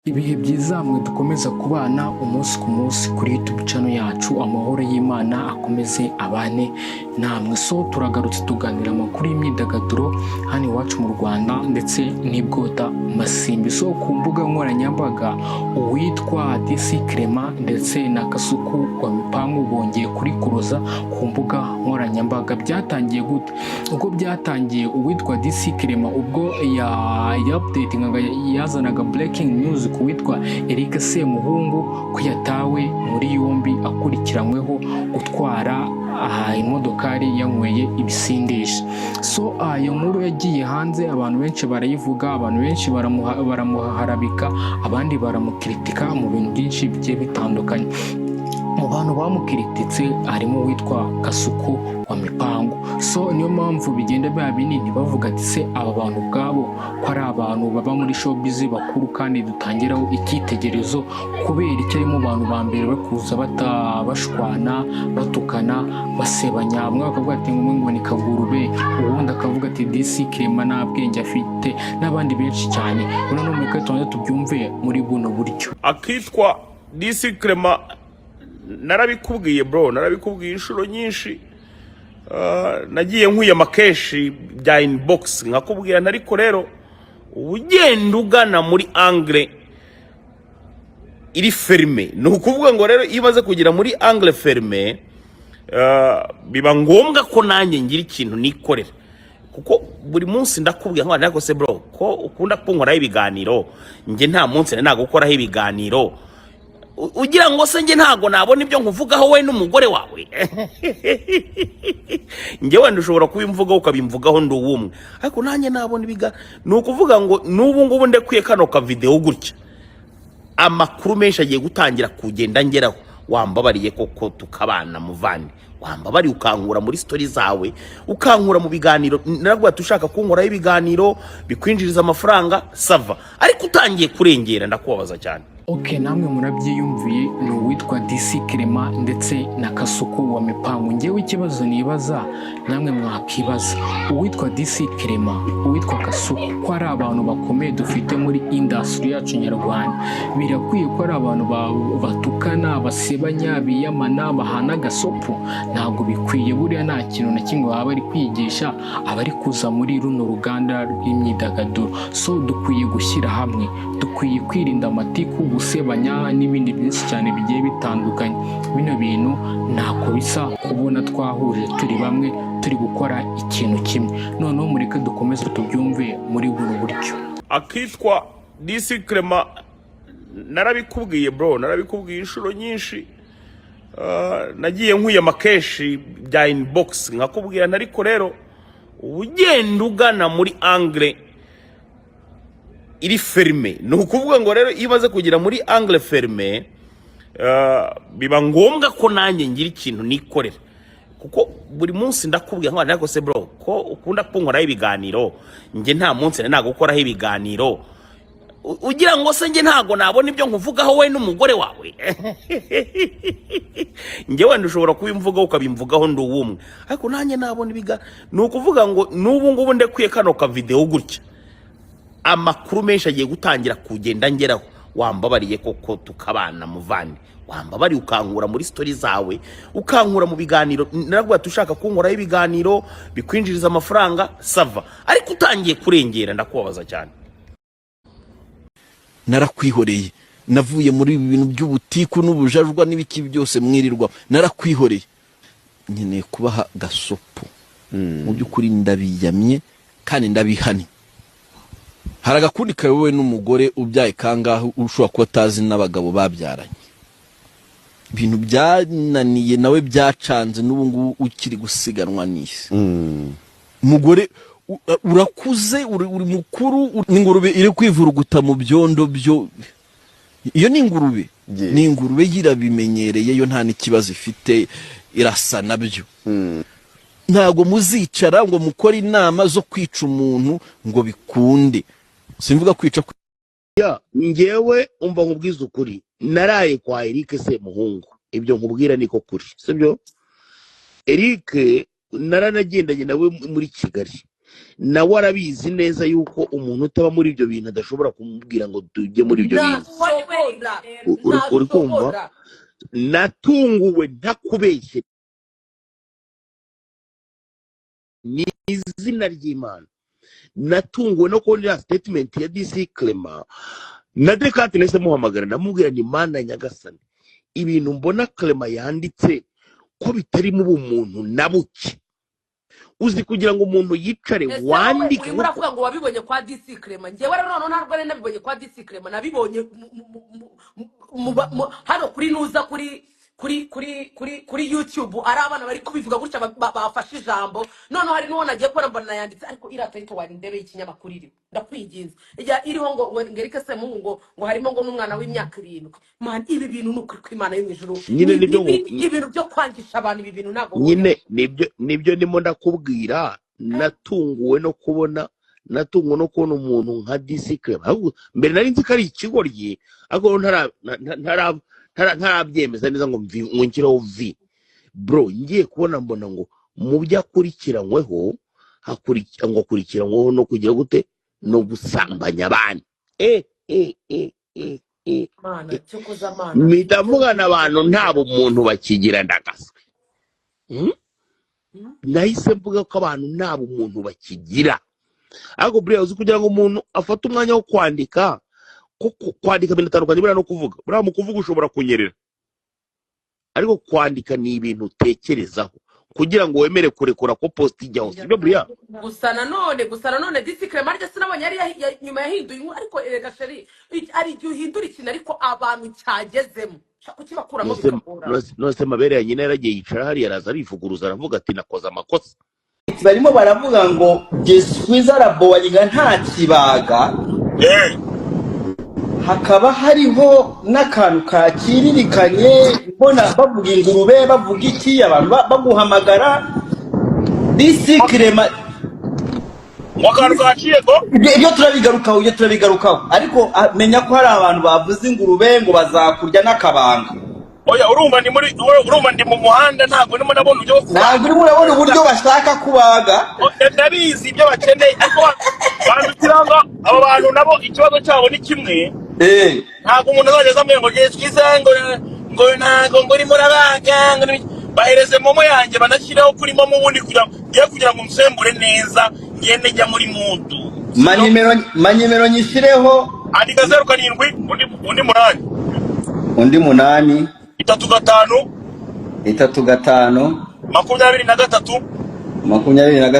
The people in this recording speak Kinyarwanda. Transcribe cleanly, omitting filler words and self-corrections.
Ibihe byiza mwe dukomeza kubana umunsi ku munsi kuri YouTube channel yacu. Amahoro y'Imana akomeze abane namwe. So turagarutse tuganira amakuru y'imyidagaduro hano iwacu mu Rwanda ndetse n'ibwota masimbi. So ku mbuga nkoranyambaga, uwitwa DC Clement ndetse na Kasuku wa Mipangu bongeye kurikuruza ku mbuga nkoranyambaga. Byatangiye gute? Ubwo byatangiye, uwitwa DC Clement ubwo ya updatingaga, yazanaga breaking news ku witwa Eric Semuhungu ko yatawe muri yombi akurikiranyweho gutwara imodokari yanyweye ibisindisha. So iyo nkuru yagiye hanze, abantu benshi barayivuga, abantu benshi baramuharabika, abandi baramukritika mu bintu byinshi bigiye bitandukanye. Mu bantu bamukirititse harimo uwitwa Kasuku wa Mipango. So niyo mpamvu bigenda biba binini, bavuga ati: "Se aba bantu ubwabo ko ari abantu baba muri showbiz bakuru kandi dutangiraho icyitegererezo, kubera icyo ari mu bantu ba mbere bakuza bashwana, batukana, basebanya?" Umwe bakavuga ati ngo ni kagurube, uwundi akavuga ati DC Clement nta bwenge afite, n'abandi benshi cyane. Noneho mureke tubanze tubyumve muri buno buryo. Akitwa DC Clement, narabikubwiye bro, narabikubwiye inshuro nyinshi. Nagiye nkuyama kenshi bya inbox nkakubwira, ariko rero ugenda ugana muri angle iri fermé. Ni ukuvuga ngo rero iyo umaze kugera muri angle fermé, biba ngombwa ko nanjye ngira ikintu nikorera, kuko buri munsi ndakubwira ngo ariko se bro, ko ukunda kunkoraho ibiganiro, njye nta munsi nari nagukoraho ibiganiro. Ugira ngo se njye ntago nabona ibyo nkuvugaho we n'umugore wawe? Njye wenda ushobora kubimvugaho, ukabimvugaho ndi uwumwe, ariko nanjye nabona ibiga. Ni ukuvuga ngo n'ubu ngubu ndekwiye kano ka video gutya, amakuru menshi agiye gutangira kugenda ngeraho. Wambabariye koko tukabana muvandi, wambabariye ukankura muri story zawe, ukankura mu biganiro. Naravuga ati ushaka kunkoraho ibiganiro bikwinjiriza amafaranga, ça va, ariko utangiye kurengera ndakubabaza cyane. Ok, namwe murabyiyumviye, ni uwitwa DC Clement ndetse na Kasuku wa Mipangu. Ngewe ikibazo nibaza, namwe mwakibaza, uwitwa DC Clement, uwitwa Kasuku, ko ari abantu bakomeye dufite muri industry yacu nyarwanda, birakwiye ko ari abantu batukana, basebanya, biyamana, bahana agasopo? Ntabwo bikwiye. Buriya nta kintu na kimwe baba bari kwigisha abari kuza muri runo ruganda rw'imyidagaduro. So dukwiye gushyira hamwe, dukwiye kwirinda amatiku, gusebanya n'ibindi byinshi cyane bigiye bitandukanye. Bino bintu ntako bisa kubona twahuje, turi bamwe, turi gukora ikintu kimwe. Noneho mureke dukomeze tubyumve muri buno buryo. Akitwa DC Clement, narabikubwiye bro, narabikubwiye inshuro nyinshi. Nagiye nkuyama kenshi bya inbox nkakubwira, ariko rero ugenda ugana muri angle iri fermé. Ni ukuvuga ngo rero iyo umaze kugera muri angle fermé, biba ngombwa ko nanjye ngira ikintu nikorera, kuko buri munsi ndakubwira ngo ariko se bro, ko ukunda kunkoraho ibiganiro, njye nta munsi nari nagukoraho ibiganiro? Ugira ngo se njye ntago nabona ibyo nkuvugaho we n'umugore wawe? Njye wenda ushobora kubimvugaho, ukabimvugaho ndi uwumwe, ariko nanjye nabona ibiga. Ni ukuvuga ngo n'ubu ngubu ndekwiye kano ka video gutya, amakuru menshi agiye gutangira kugenda ngeraho. Wambabariye koko tukabana muvandi, wambabariye ukankura muri story zawe, ukankura mu biganiro. Naravuga ati ushaka kunkoraho ibiganiro bikwinjiriza amafaranga, ça va, ariko utangiye kurengera ndakubabaza cyane. Narakwihoreye, navuye muri ibi bintu by'ubutiku n'ubujajwa n'ibiki byose mwirirwa. Narakwihoreye, nkeneye kubaha gasopo. Mu by'ukuri ndabiyamye kandi ndabihanye. Hari agakundi kayobowe n'umugore ubyaye kangahe, ushobora kuba atazi n'abagabo babyaranye. Ibintu byananiye nawe byacanze, n'ubu ngubu ukiri gusiganwa n'isi. Umugore urakuze, uri mukuru, n'ingurube iri kwivuruguta mu byondo byo. Iyo ni ingurube. Ni ingurube yirabimenyereye, yo nta n'ikibazo ifite, irasa nabyo. Ntabwo muzicara ngo mukore inama zo kwica umuntu ngo bikunde. Simvuga kwica. Ya, njyewe umva nkubwize ukuri, naraye kwa Eric Semuhungu. Ibyo nkubwira niko kuri, sibyo? Eric naranagendanye nawe muri Kigali. Nawe arabizi neza yuko umuntu utaba muri ibyo bintu adashobora kumubwira ngo tujye muri ibyo bintu. Ntashobora. Uri kumva? Ntashobora. Natunguwe, ntakubeshye, ni izina ry'Imana, natunguwe no kubona iriya statement ya DC Clement na Dekate. Nahise muhamagara, ndamubwira ni Mana nyagasani, ibintu mbona Clement yanditse ko bitarimo ubumuntu na buke. Uzi kugira ngo umuntu yicare Ese wowe wandike urimo uravuga ngo wabibonye kwa DC Clement? Njyewe rero noneho ntabwo nari nabibonye kwa DC Clement, nabibonye hano kuri nuza kuri kuri kuri kuri kuri YouTube, ari abana bari kubivuga gutya, bafashe ijambo. Noneho hari n'uwo nagiye kubona mbona yanditse, ariko iriya title wari ndebe y'ikinyamakuru iriho, ndakwinginze, ijya iriho ngo Eric Semuhungu ngo harimo ngo n'umwana w'imyaka 7. Man, ibi bintu ni ukuri kw'Imana yo mu ijuru. Nyine nibyo Ibintu byo kwangisha abantu, ibi bintu ntabwo nyine nibyo ndimo ndakubwira. Natunguwe no kubona umuntu nka DC Clement. Ahubwo mbere nari nzi ko ari ikigoryi, ariko ntarabyemeza neza ngo ngo nshyireho vi. Bro, ngiye kubona mbona ngo mu byo akurikiranyweho ngo akurikiranyweho no kugira gute, no gusambanya abana. E e e e e Mana, cyokoza Mana. Mpita mvugana, abantu nta bumuntu bakigira, ndagaswe. Nahise mvuga ko abantu nta bumuntu bakigira. Ariko buriya uzi kugira ngo umuntu afate umwanya wo kwandika, ko kwandika ibintu bitandukanye buriya no kuvuga. Buriya mu kuvuga ushobora kunyerera, ariko kwandika ni ibintu utekerezaho kugira ngo wemere kurekura ko post ijyaho, sibyo buriya? Gusa nanone DC Clement arya sinabonye yari nyuma yahinduye inkuru. Ariko erega chéri, ari igihe uhindura ikintu ariko abantu cyagezemo kukibakuramo bikagorana. Nose mabere ya nyina yaragiye yicara hariya, araza arivuguruza, aravuga ati nakoze amakosa. Barimo baravuga ngo Jeswiza arabowayiga nta kibaga. Hakaba hariho n'akantu kakiririkanye, mbona bavuga ingurube, bavuga iki, abantu baguhamagara DC Clement. Ngo akantu kaciye ngo Ibyo turabigarukaho, ariko menya ko hari abantu bavuze ingurube ngo bazakurya n'akabanga. Oya, urumva ndi muri, urumva ndi mu muhanda, ntabwo ndimo ndabona uburyo bwo kubaga. Ntabwo urimo urabona uburyo bashaka kubaga. Oya, ndabizi ibyo bakeneye, ariko bandukira ngo abo bantu nabo ikibazo cyabo ni kimwe. Ntabwo umuntu azajya aza ambwira ngo twiza ngo ntabwo ngo urimo urabaga ngo bahereze momo yanjye, banashyireho kuri momo ubundi kugira ngo ngiye kugira ngo nsembure neza, ngende njya muri mood. Manimero nyishyireho. Andika 07 undi 8. Undi 8. 35. 35. 23. 23.